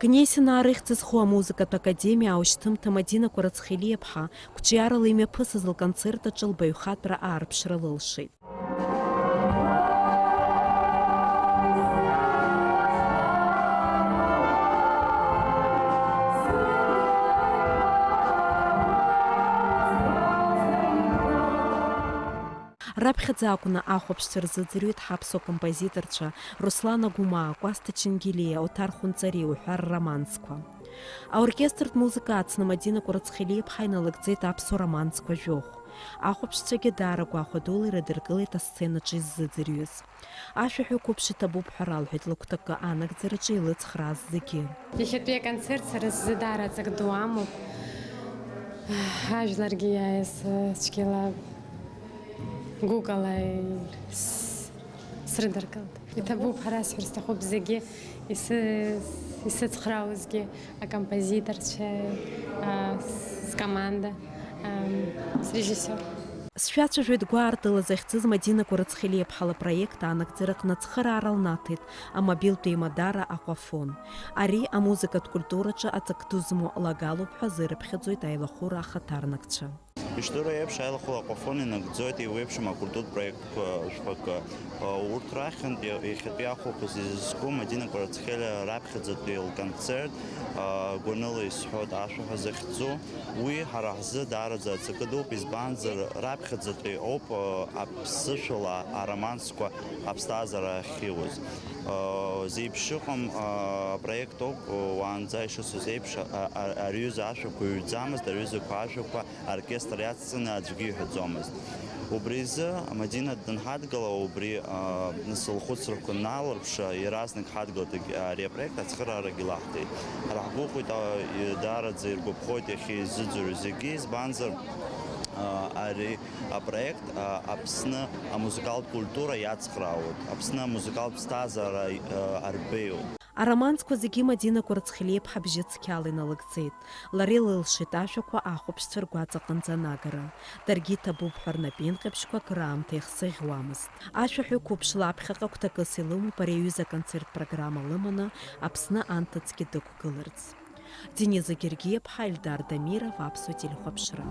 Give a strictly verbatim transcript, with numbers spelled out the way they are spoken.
Гнесинаа рыхьӡ зху амузыкатә академиа аушьҭымҭа Мадина Кәарацхелиаԥҳа қәҿиарала имҩаԥысыз лконцерт аҿы лбаҩхатәра аарԥшра лылшеит. Раԥхьаӡа акәны ахәаԥшцәа рзыӡырҩит ҳаԥсуа композиторцәа Руслан Агәмаа, Кәасҭа Ченгелиа, Оҭар Хәынҵариа уҳәа рромансқәа. Аоркестртә музыка ацны Мадина Кәарацхелиаԥҳа иналыгӡеит аԥсуа романсқәа жәохә. Ахәаԥшцәагьы даара гәахәа дула ирыдыркылеит асценаҿы иззыӡырҩыз. Ашәаҳәа қәыԥш иҭабуп ҳәа ралҳәеит лыгәҭакы анагӡараҿы илыцхрааз зегьы. Иахьатәи аконцерт сара сзы даара ҵак ду амоуп. Ажәларгьы иааиз цәгьала гәыкала с-, срыдыркылт. Иҭабуп ҳәа расҳәар сҭахуп зегьы исыз-, исыцхраауазгьы, акомпозиторцәа, а, с-, скоманда, ам, срежиссиор. Сшәацәажәоит гәаартыла захьӡыз Мадина Кәарацхелиаԥҳа лпроект анагӡараҟны ацхыраара лнаҭеит амобилтә еимадара Аҟәафон. Ари амузыкатә культураҿы аҵак ду змоу лагалоуп ҳәа азырыԥхьаӡоит аилахәыра ахаҭарнакцәа. Ишдыру еиԥш, аилахәыра Аҟәафон инагӡоит еиуеиԥшым акультуратә проектқәа жәпакы. Урҭ рахьынтә иа-, иахьатәи ахәылԥаз изызку Мадина Кәарацхелиа раԥхьаӡатәи лконцерт, а, гәаныла исҳәоит ашәаҳәа захьӡу. Уи ҳара ҳзы даараӡа аҵакы дууп, избанзар, раԥхьаӡатәи ауп, а, аԥсышәала аромансқәа аԥсҭазаара ахьиуаз. А, зеиԥшыҟам, а, проект ауп, уаанӡа ишысҳәоз еиԥш, а, а, ари аҩыза ашәақәа ҩӡамызт, ари аҩызақәа ашәақәа аоркестр иацҵаны аӡәгьы иҳәаӡомызт. Убри изы Мадина данҳадгыла, убри, а, нас лхәыцрақәа наларԥшуа, иаразнак ҳадгылт аг-, ари апроект ацхыраарагьы лаҳҭеит. Ҳара ҳгәыӷуеит, а, и-, даараӡа иргәаԥхоит иахьа изыӡырҩуа зегьы, избанзар, а, ари апроект, а, Аԥсны амузыкалтә культура иацхраауеит, Аԥсны амузыкалтә ԥсҭазаара, а, арбеиоит. Аромансқәа зегьы Мадина Кәарацхелиаԥҳа бжьы цқьала иналыгӡеит. Лара илылшеит ашәақәа ахәаԥшцәа ргәаҵа аҟынӡа анагара. Даргьы иҭабуп ҳәа рнапеинҟьабжьқәа акыраамҭа ихсыӷьуамызт. Ашәаҳәаҩ қәыԥш лаԥхьаҟа гәҭакыс илымоуп ари аҩыза аконцерт программа лыманы Аԥсны анҭыҵгьы дықәгыларц. Дениза Гергиаԥҳа, Ельдар Дамиров, Аԥсуа телехәаԥшра.